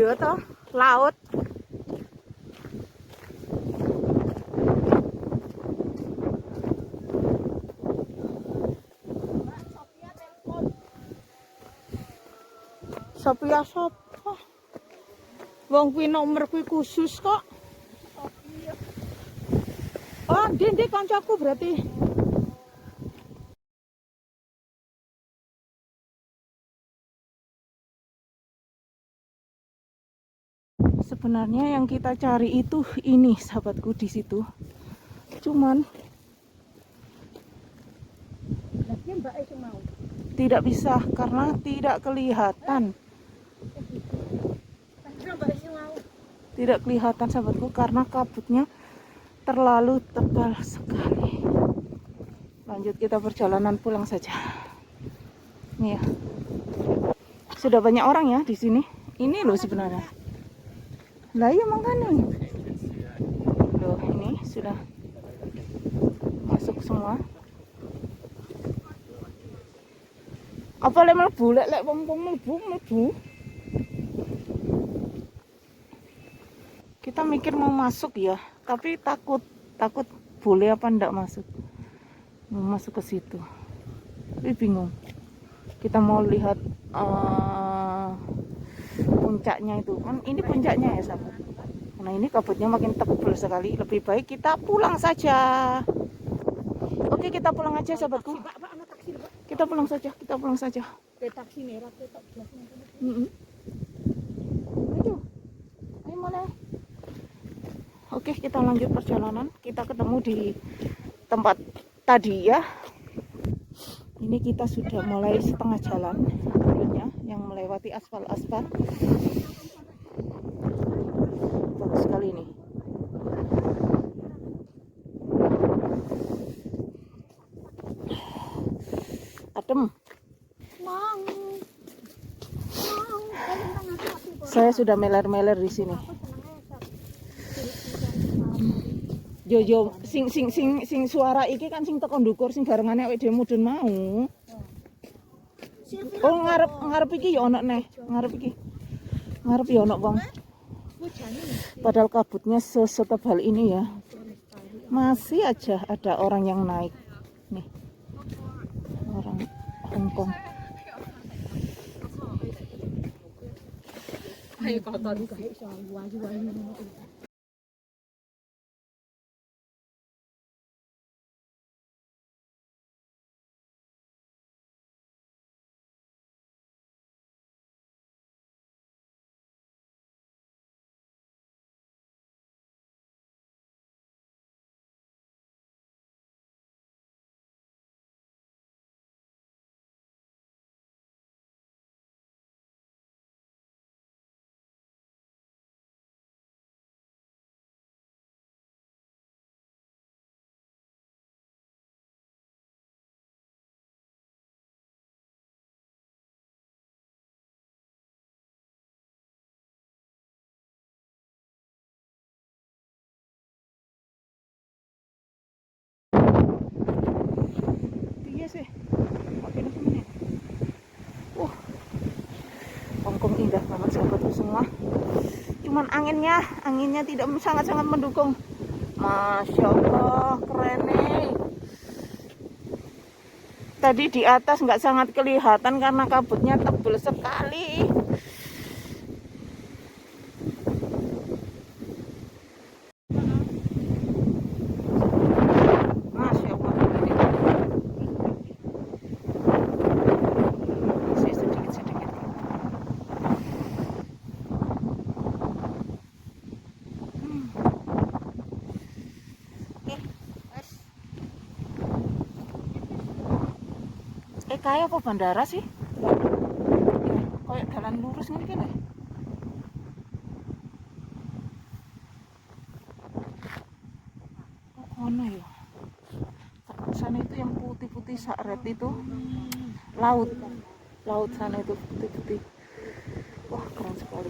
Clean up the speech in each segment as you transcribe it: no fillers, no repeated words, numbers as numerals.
Iya toh, laut. Sophia sapa? Wong kuwi nomor kuwi khusus kok. Oh, ndi ndi kancaku berarti. Sebenarnya yang kita cari itu ini, sahabatku, di situ. Cuman Lagi Mbak sing mau. Tidak bisa karena tidak kelihatan. Mbak sing mau. Tidak kelihatan, sahabatku, karena kabutnya terlalu tebal sekali. Lanjut kita perjalanan pulang saja. Ini ya. Sudah banyak orang ya di sini. Ini loh sebenarnya. Lah iya makanya. Loh, ini sudah masuk semua. Apa lek mlebu, lek lek wong wong mlebu mlebu. Kita mikir mau masuk ya, tapi takut, takut boleh apa ndak masuk. Mau masuk ke situ. Tapi bingung. Kita mau lihat puncaknya itu kan, ini puncaknya ya, sahabat. Nah, ini kabutnya makin tebal sekali. Lebih baik kita pulang saja. Oke, kita pulang aja, sahabatku. Mbak, Mbak, ana taksi, Mbak. Kita pulang saja, kita pulang saja. Ke taksi merah ketok blas. Ayo, ayo mana? Oke, kita lanjut perjalanan. Kita ketemu di tempat tadi ya. Ini kita sudah mulai setengah jalan turunnya, yang melewati aspal-aspal. Bagus sekali ini. Adem. Mang. Mang. Saya sudah meler-meler di sini. Yo yo, sing sing sing sing suara iki kan sing teko ndukur sing barengane awake dhewe mudhun mau. Oh, ngarep ngarep iki ya ono neh, ngarep iki. Ngarep ya ono wong. Padahal kabutnya setebal ini ya. Masih aja ada orang yang naik. Nih. Orang Hong Kong. Ayo kotor kae iso ayu-ayu. Iya sih. Oke, ini. Hongkong indah banget, sahabatku semua. Cuman anginnya, anginnya tidak sangat-sangat mendukung. Masya Allah, keren nih. Tadi di atas nggak sangat kelihatan karena kabutnya tebal sekali. Masya Allah, ini masih sedikit-sedikit. Oke, wes. Kayak apa bandara sih? Iya, kayak jalan lurus ngene iki lho. Oh, kono ya. Sana itu yang putih-putih sakret itu laut. Laut sana itu putih-putih. Wah, keren sekali.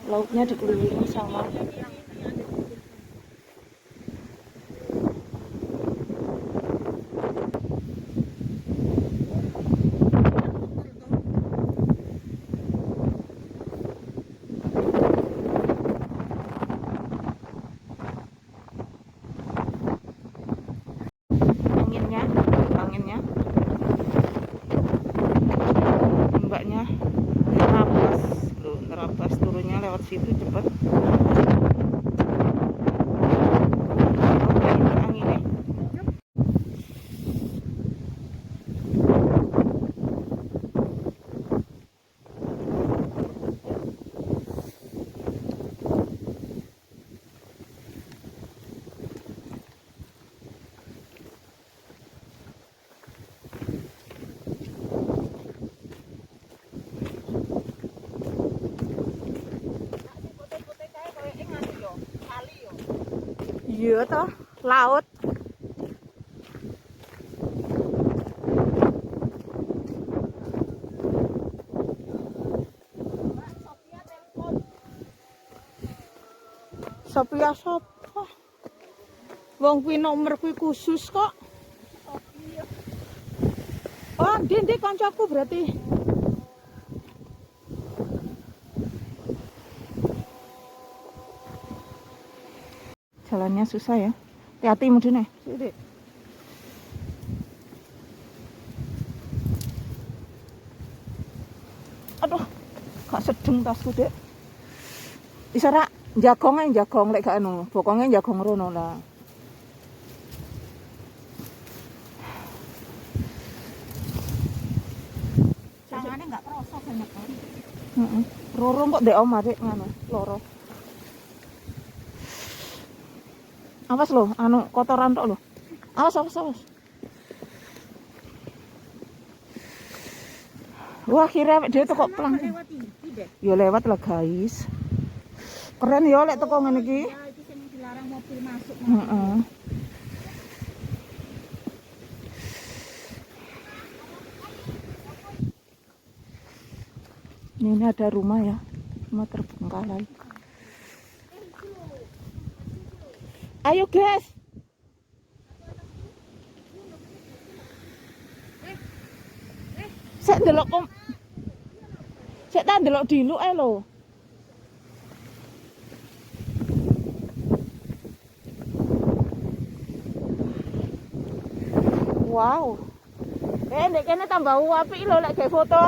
Lautnya dikelilingi sama Iya toh, laut. Sophia sapa? Wong kuwi nomor kuwi khusus kok. Oh, ndi ndi kancaku berarti. Jalannya susah ya. Hati-hati mudune. Sithik. Aduh, gak sedeng tasku, Dek. Bisa rak jagong ae jagong lek gak anu, bokonge jagong rono lah. Tangannya nggak kerasa banyak kan. Heeh. Roro kok ndek omah, Dek, ngono, loro. Awas lho, anu kotoran tok lho. Awas, awas, awas. Wah, akhirnya awake dhewe teko Sana pelang. nggak lewat iki deh. Ya lewat lah, guys. Keren ya lek teko ngene iki. Ya, iki sing dilarang mobil masuk. Heeh. Ini ada rumah ya, rumah terbengkalai. Ayo guys. Sek ndelok kom. Sek tak ndelok diluk ae lho. Wow. Ndek kene tambah apik lho lek gawe foto.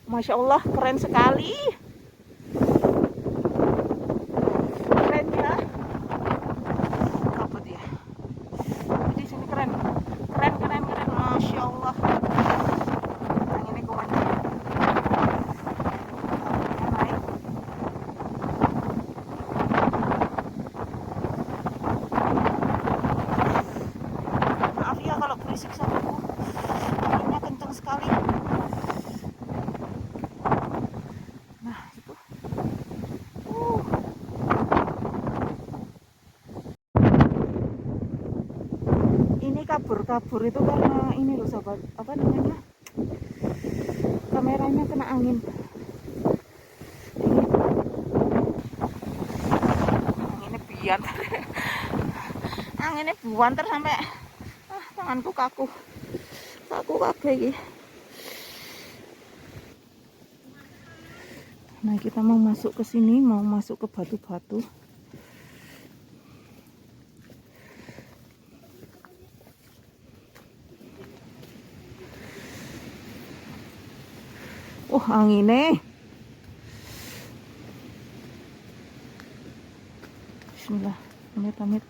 Masya Allah, keren sekali. Keren ya. Kabut ya. Jadi sini keren. Keren, keren, keren. Masya Allah. Yang ini kuat. Kabutnya naik. Maaf ya kalau berisik sahabatku. Anginnya kencang sekali. Nah, itu. Ini kabur-kabur itu karena ini loh sahabat, apa namanya? Kameranya kena angin. Ini. Anginnya bianter. Anginnya buanter sampai tanganku kaku. Kaku kabeh iki. Nah, kita mau masuk ke sini, mau masuk ke batu-batu. Oh, anginnya. Bismillah. Amit, amit.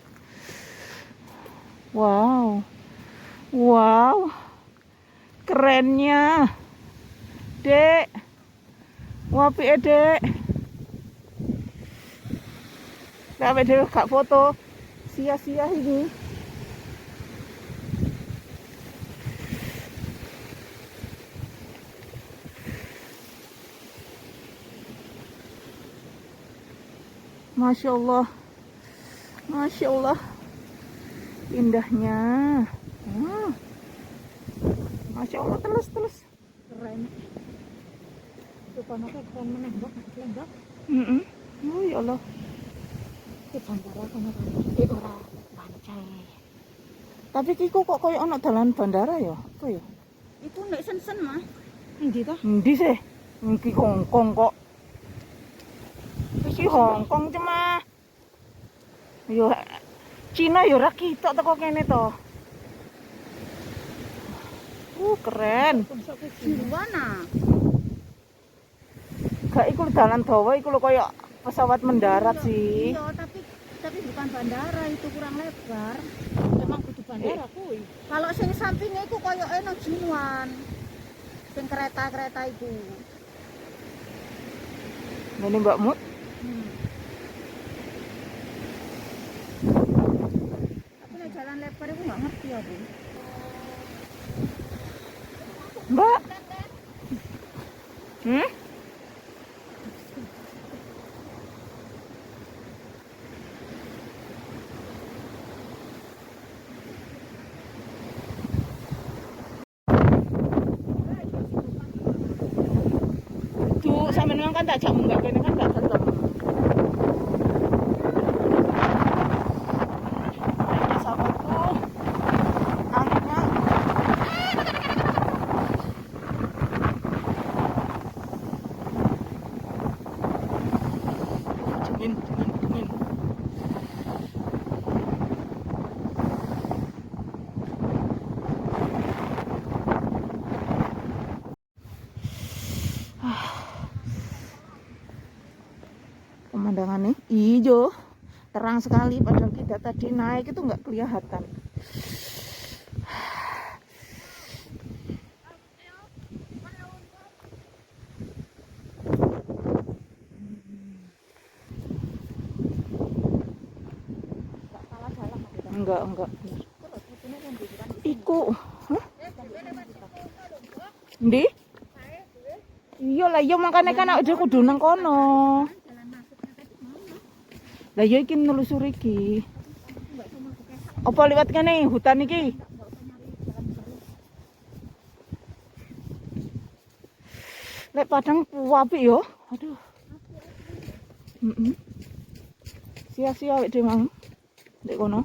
Wow. Wow. Kerennya. Dek. Wapik, Dek. Sampai dhewe gak foto. Sia-sia ini. Masya Allah. Masya Allah. Indahnya. Masya Allah, terus, terus. Keren. Rupanya keren meneh, Mbak. Mbak. Oh ya Allah. Ki bandara kono kan. Ora pancai. Tapi ki kok koyo ana dalan bandara ya? Apa ya? Iku nek sen-sen mah. Endi ta? Endi sih? Iki Hongkong kok. Iki Hongkong cuma. Yo Cina yo ora ketok teko kene to. Keren. Jiwana. Gak iku dalan dawa iku lho koyo pesawat mendarat sih. Iya, tapi bukan bandara itu kurang lebar. Emang kudu bandara kuwi. Kalau sing sampingnya iku koyoke nang Jinuan. Sing kereta-kereta iku. Ngene Mbak Mut. Tapi nek jalan lebar iku nggak ngerti aku. Mbak. kan tak jak munggah kene kan gak gelem. Nah, ini sahabatku, anginnya dingin, dingin, dingin. Pemandangannya hijau, terang sekali, padahal kita tadi naik itu nggak kelihatan. Enggak salah jalan kita. Enggak, enggak. Terus putune yang di kan di Iku, hah? Ndi? Iya lah, iya makanya kan awake dhewe kudu nang kono. jalan masuknya tadi mana? Lah iya iki nelusur iki. Enggak cuma buka Apa liwat kene hutan iki? enggak usah nyari jalan baru. Lek Padang apik yo. Aduh. Heeh. Sia-sia awake dhewe mang. Ndek kono.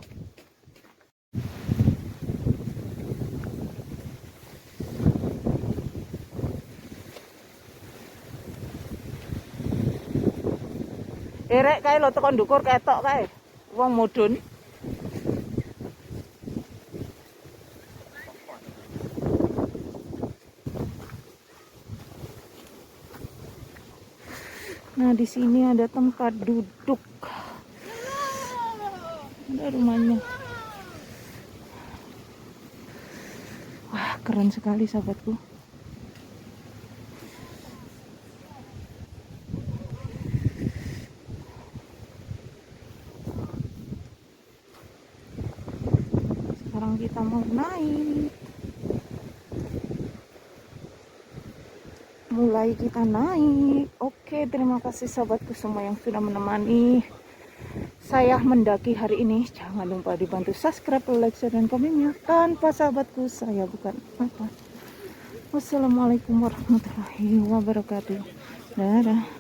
Erek kae lho tekan ndukur ketok kae. Wong mudhun. Nah, di sini ada tempat duduk. Ada rumahnya. Wah, keren sekali sahabatku. Sekarang kita mau naik. Mulai kita naik. Oke, terima kasih sahabatku semua yang sudah menemani saya mendaki hari ini. Jangan lupa dibantu subscribe, like, share, dan komennya. Tanpa sahabatku, saya bukan apa. Wassalamualaikum warahmatullahi wabarakatuh. Dadah.